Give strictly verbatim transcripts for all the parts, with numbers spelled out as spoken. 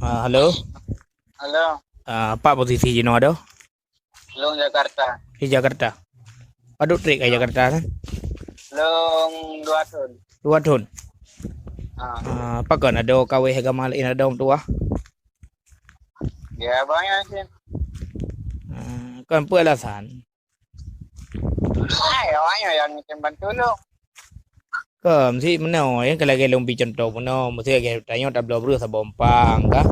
Ah, halo. Halo. Ah, pat posisi jinoe adoe? Lôn Jakarta. Di Jakarta. Padub trép ka Jakarta nyan? Lôn dua thon. Dua thon. Ah. Ah, pakon adoe kaweh agama laén adoe meutuwah? Ya, banyak sih. Ah, kon peue alasan? Hai, awaknyan nyang tem bantu lôn. Kon, si meunoe, ya, kalau lagèe lôn bri cuntoh meunoe, meusti lagèe tanyoe tabloe breuh saboh umpang, ka.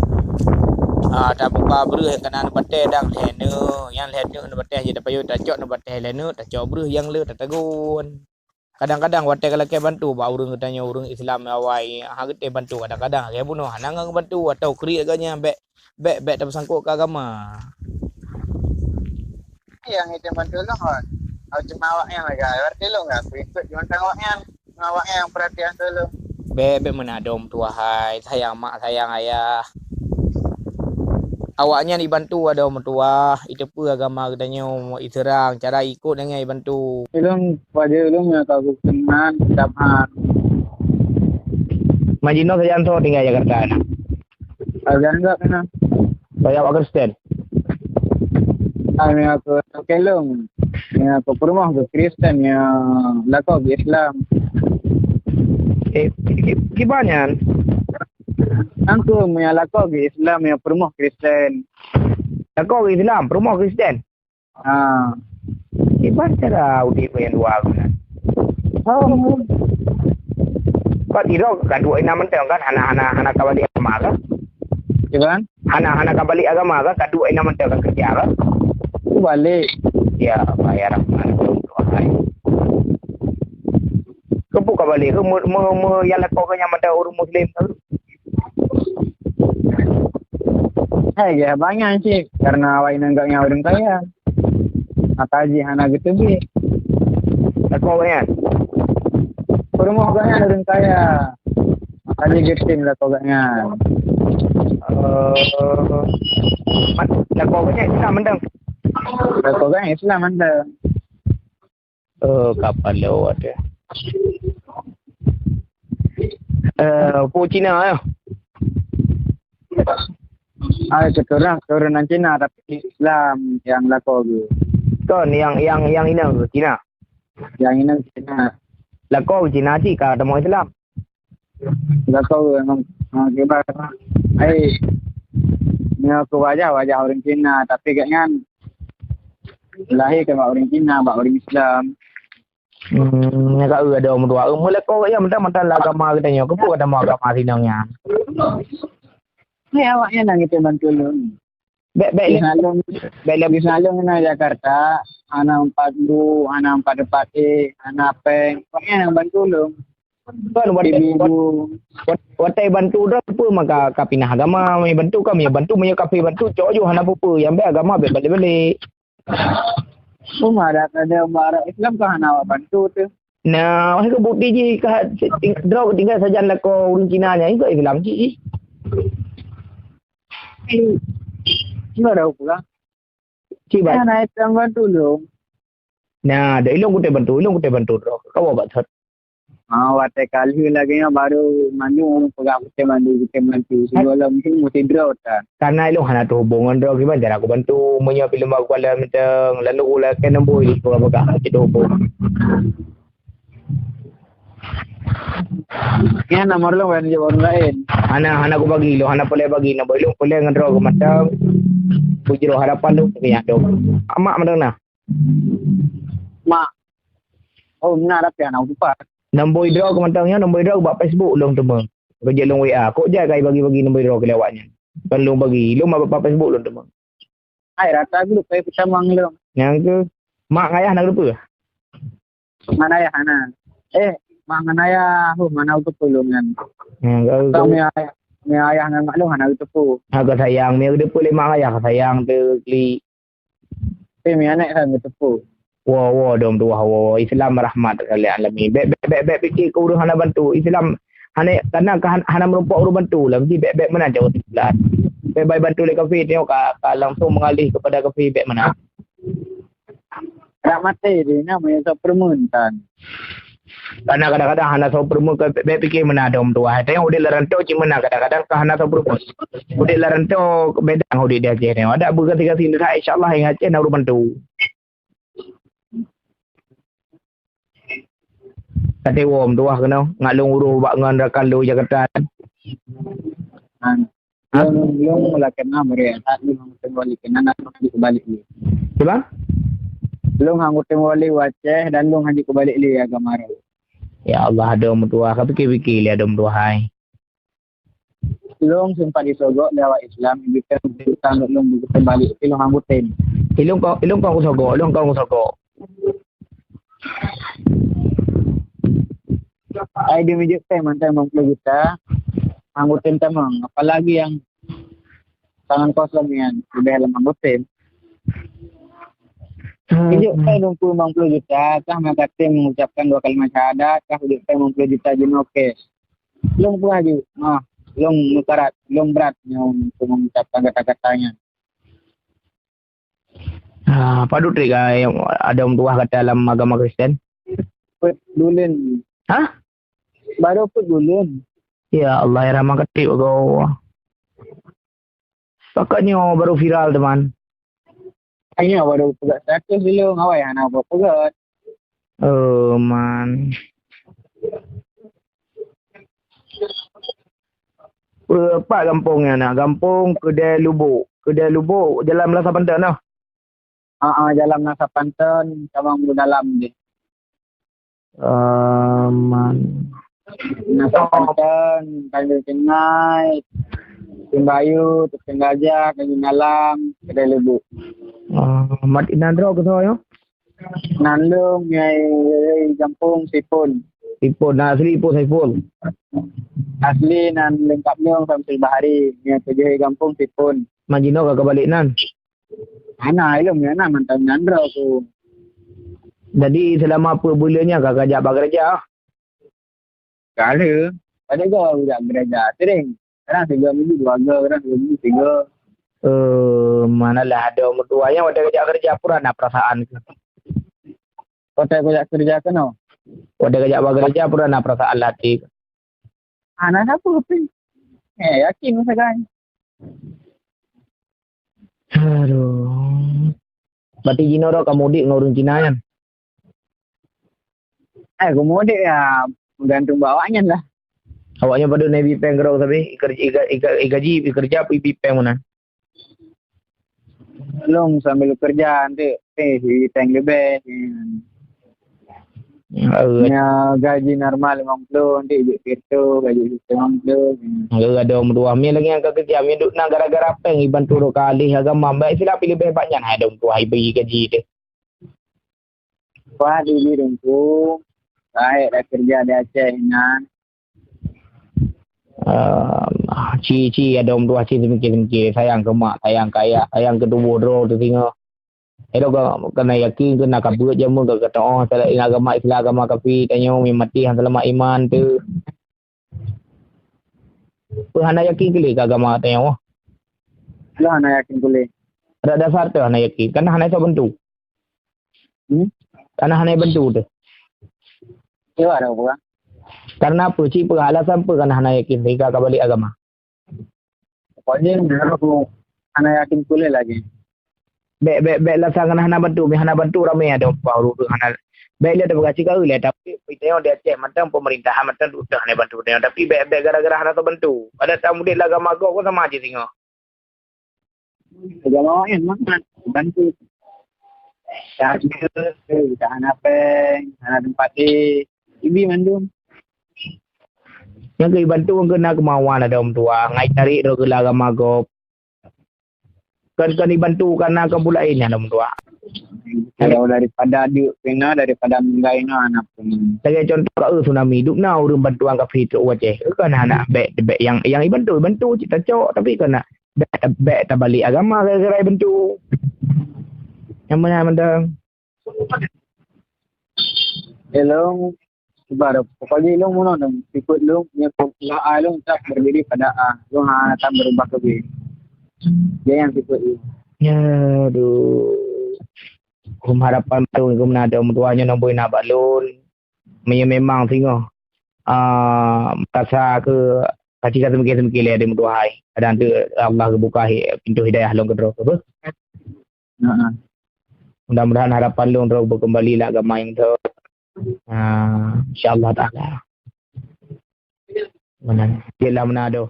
Ah, tabuka breuh nyang kana neubatèe dang lhèe neuk, nyang lhèe neuk neubatèe jih tapayoe tacok neubatèe lhèe neuk, tacok breuh nyang le tatagun. Kadang-kadang watèe ka lakèe bantu bak ureueng geutanyoe, ureueng Islam awai, ha geutem bantu, kadang-kadang lagèe bunoe hana ngon bantu atau kriet geuh nyan bèk, bèk, bèk tapeusangkot keu agama. Nyang itu bantu lôn, hon. Au cuma awaknyan lagèe, berarti lôn nggak ikut juntang awaknyan. Cuma awaknyan yang perhatian dulu. Bèk, bèk meunan adoe meutuwah hai, sayang mak, sayang ayah. Awaknyan ibantu adoe meutuwah, iteupeue agama geutanyoe, iseurang, cara ikot nyang ibantu. Ulôn, pajoh ulôn nyang ka geukeunang kitab han. Majinoe sajan soe tinggai Jakarta na? Sajan gak kena. Saya awak Kristen. Kami aku kelong. Ya, aku peurumoh ke Kristen, ya, lakoe ke Islam. Eh, ki-, ki-, kiban nyan? Angku, ya, lakoe ke Islam, ya, peurumoh Kristen. Lakoe ke Islam, peurumoh Kristen? Ha. Kiban cara udép nyang dua guna? Oh. Kok tiro ka duek inong mantong kan? Hana, hana, hana ka balik agama kan? Kiban? Hana, hana ka balik agama kan? Ka duek inong mantong ka kerja kan? Balik. Ya, Allah, ya Rahman. Keupeue ka balik? Keu me-, me-, me-, nyang lakoe keu nyang mantong ureueng Muslim tu? Hai, ya, banyak cit. Karena awak inong gak nyan ureueng kaya. Maka jih hana geuteubiet. Lakoe gobnyan? Peurumoh gobnyan ureueng kaya. Maka jih geutem lakoe gobnyan. Eh, mat-, lakoe gobnyan Islam mantong? Lakoe gobnyan Islam mantong. Eh, kapal lewat ya. Eh, Pu Cina ya? Ai, keturunan, keturunan Cina, tapi Islam nyang lakoe geuh. Kon, nyang, nyang, nyang inong geuh Cina? Nyang inong Cina. Lakoe geuh Cina cit ka tamong Islam? Lakoe geuh memang, ah, kiban. Ai, nyoe keu wajah, wajah ureueng Cina, tapi gobnyan lahé keu bak ureueng Cina, bak ureueng Islam. Hmm, nyan ka eu adoe meutuwah. Eu, meulakoe gobnyan mantong-mantong lam agama geutanyoe. Keupeue gata meu agama sinong nyan? Ni awaknyan nyang geutem bantu lôn. Bèk, bèk, bèk lôn, bèk lôn. Di salon na Jakarta, hana empat bu, hana empat, empat e, hana pèng. Awaknyan nyang bantu lôn. Kon watèe, ibu-ibu. Wat-, watèe bantu droe peue maka ka pinah agama, meunyo bantu ka, meunyo bantu, meunyo kafé bantu, cok ju hana peue-peue. Nyang bèk agama bèk balek-balek. Cuma dak ada barat Islam ka hana awak bantu tu. Nah, wahai keu bukti jih ka ting-, droe tinggai sajan lakoe ureueng Cina nyan, ikot Islam cit jih. Cuma dah pulang. Cit, Bang. Nah, itu yang bantu lu. Nah, dah ilong kutai bantu, ilong kutai bantu droe. Kau buat thot. Ah, watèe ka lheueh lagèe nyan baru manyueng peugah kutem bantu, kutem bantu. Sigohlom mungkin mesti droe ta. Karena ilong hana teuhubung ngon droe, kiban cara kubantu. Meunyoe pih lôn ba kuala mantong, lalu ulèe keu nombor ilong peugah-peugah, hana teuhubung. Nyan nomor lôn ban jaweueb laén. Hana, hana kubagi lôn, hana peureulèe bagi. Nomor ilong peureulèe ngon droe keu mantong. Bujroh harapan lôn keu nyan dong. Amak mantong na. Mak. Oh, na, tapi hana kutupat. Nombor droe keu mantong nyan, nombor droe bak Facebook lôn teuma. Keu jeuet lôn W A. Kok jai ka bagi-bagi nombor droe keu lé awaknyan. Kon lôn bagi, lôn bak, bak Facebook lôn teuma. Hai, rata grup kai peutamong lôn. Nyang keu mak ngon ayah na geuteupeue? Mak ngon ayah hana. Eh, mak ngon ayah, huh, hana geuteupeue lôn nyan. Nyang keu, keu mi ayah, mi ayah ngon mak lôn hana geuteupeue. Ha, ka sayang, mi geuteupeue lé mak ngon ayah, ka sayang teu klik. Tapi mi aneuk kan geuteupeue. Wo, wo, dong tuwah, wo, wo. Islam rahmat lil alamin. Bèk, bèk, bèk, bèk pikir keu ureueng hana bantu. Islam hana, karena ka han-, hana meurumpok ureueng bantu lah. Mesti bèk, bèk meunan cara Islam. Bèk bai bantu lé kafé, tengok ka, ka langsung mengalih kepada kafé, bèk meunan. Rak maté deh, nama yang tak permen tan. Karena kadang-kadang hana soe peurumoh ka bèk pike meunan dong tuha. Tengok udép lam rantau cit meunan kadang-kadang ka hana soe peurumoh. Udép lam rantau beda ngon udép di Aceh nyoe. Ada beugaséh-gaséh nyoe, insya Allah ingat Aceh na ureueng bantu. Ka teuwom tuha keunoe, ngat lôn uroe bak ngon rakan lôn Jakarta. Lôn, lôn lakèe na meureuh that lôn hana teumeubalik keunan, lôn hana jeuet keubalek lé. Cuba? Lôn hana teumeubalik u Aceh dan lôn hana jeuet keubalek lé agama roh. Ya Allah, adoe meutuha, ka pike-pike lé adoe meutuha hai. Lôn sempat disogok lé awak Islam, ibi tang lôn beukeutem balek, tapi lôn hana tem. Ilôn kon, ilôn kon kusogok, ilôn kon kusogok. Ai di mijek pèng mantong limong ploh juta, hana tem tamong. Apalagi nyang tangan kosong nyan, leubeh lam hana tem. Mijek pèng limong ploh juta, kah maka tem mengucapkan dua kalimat syahadat, kah mijek pèng limong ploh juta jinoe cash. Lôn peugah ju, ah, lôn meukarat, lôn brat nyoe untuk mengucapkan kata-kata nyan. Ah, padub trép ka adoe meutuha gata lam agama Kristen? Peuet buleuen. Hah? Baru peuet buleuen. Ya Allah, ya Rahman, ka trép agoe. Pakon nyoe baru viral teuma. Nyoe baru peugah status dulu, awai hana peugah. Oh man. Pe-, pat gampông nyan na? Gampông Keudè Lubok. Keudè Lubok jalan Meunasah Panton noh. Ha ah, jalan Meunasah Panton, cabang Beudalam deh. Aman. Meunasah Panton, Tanjong Cengai, Simbayu, Tusen Gajah, Tanjong Dalam, Keudè Lubok. Ah, mat inan droe keusoe nyoe? Nan lôn nyang gampông Sipon. Sipon, nan asli Ipon Saiful. Asli nan lengkap lôn Samsul Bahari, nyang keujeuet gampông Sipon. Majinoe ka kabalek nan? Hana, ilôn nyang na mantong nyan droe ku. Jadi selama peuet buleuen nyan ka kajak bak gereja? Ka lheueh. Padahai goe jak gereja sering. Kadang tiga minggu dua go, kadang tiga minggu tiga. Eh, manalah adoe meutuha nyan watèe kajak gereja pura na perasaan. Watèe kajak gereja keunoe. Watèe kajak bak gereja pura na perasaan lam até. Hana sapeue pih. Eh, yakin masa kan. Aduh. Berarti jinoe droe ka mudik ngon ureueng Cina nyan? Eh, keumudian ya meugantung bak awaknyan lah. Awaknyan padub na ibi pèng keudroe sabe, iker-, iga-, iga-, igaji, ikerja, ibi pèng meunan. Lôn sambil keureuja nanti, eh, ibi pèng leubeh. Eh, nya gaji normal limong ploh, nanti ibi pèng tu, gaji limong ploh. Eh, adoe meutuha. Mie lagèe nyang ka keureuja, mie duek na gara-gara pèng ibantu droe ka alih agama. Bèk silap leubeh bak nyan, hai adoe meutuha, ibi gaji teuh. Wah, di Bidungku, baik dah kerja di Aceh inan. Ah, ci, ci, adoe meutuha ci seumike-seumike. Sayang keu mak, sayang keu ayah, sayang keu tuboh droe teuh singoh. Ilôn ka, ka na yakin, ka na kabeuet jameun ka, ka teu'oh, salah ingat agama Islam, agama kafé, tanyoe meumaté han seulamat iman teuh. Peue hana yakin keu lé keu agama tanyoe? Lah hana yakin keu lé. Adak dasar teuh hana yakin. Kana hana isoe bantu. Hmm? Kana hana bantu teuh. Iya, ada apa? Karena apa? Cit peue alasan peue kana hana yakin sehingga ka balek agama? Pokoknya, menurut aku, hana yakin keu lé lagi. Bèk, bèk, bèk lasa ngon hana bantu, meuhana bantu ramé adoe meutuha ureueng hana. Bèk lé tapeugah sigawi lé, tapi tanyoe di Aceh mantong pemerintahan mantong dudoe hana bantu tanyoe, tapi bèk, bèk gara-gara hana tabantu. Pada tamudik lam agama gob pun sama aja singoh. Agama laén mangat bantu. Tak ada, tak hana pèng, hana tempat deh. Ibi mandum. Nyang keu ibantu ngon keu na keumawan adoe meutuha, ngai tarék droe keu lam agama gob. Kon, kon ibantu kana kon peue laén nyan lom tuha. Kalau daripada duek pih na, daripada meugai na, hana pun. Lagèe contoh ka, eh, tsunami, dum na ureueng bantuan kafé trok u Aceh. Kon hana bèk, bèk nyang, nyang ibantu, ibantu cit tacok, tapi kon na bèk, bèk tabalek agama gara-gara ibantu. Nyang meunan mantong. Hello. Cuba dah, pokoknya ilong meunan, sikut ilong, yang pokok A ilong tetap berdiri pada A. Ilong hana akan berubah ke B. Dia yang sikut ilong. Ya, aduh. Kum harapan tu, kum na ada orang tua nyoe nombor na bak lôn. meunyoe memang singoh, ah, merasa ke kaci ka seumike-seumike lé ada meutuhai. Kadang tu Allah geubuka hi-, pintoe hidayah lôn keudroe tu. Mudah-mudahan harapan lôn droe beukeumbali lam agama nyang beutôi. Ah, insya Allah taala. Meunan. Cit lah meunan doh.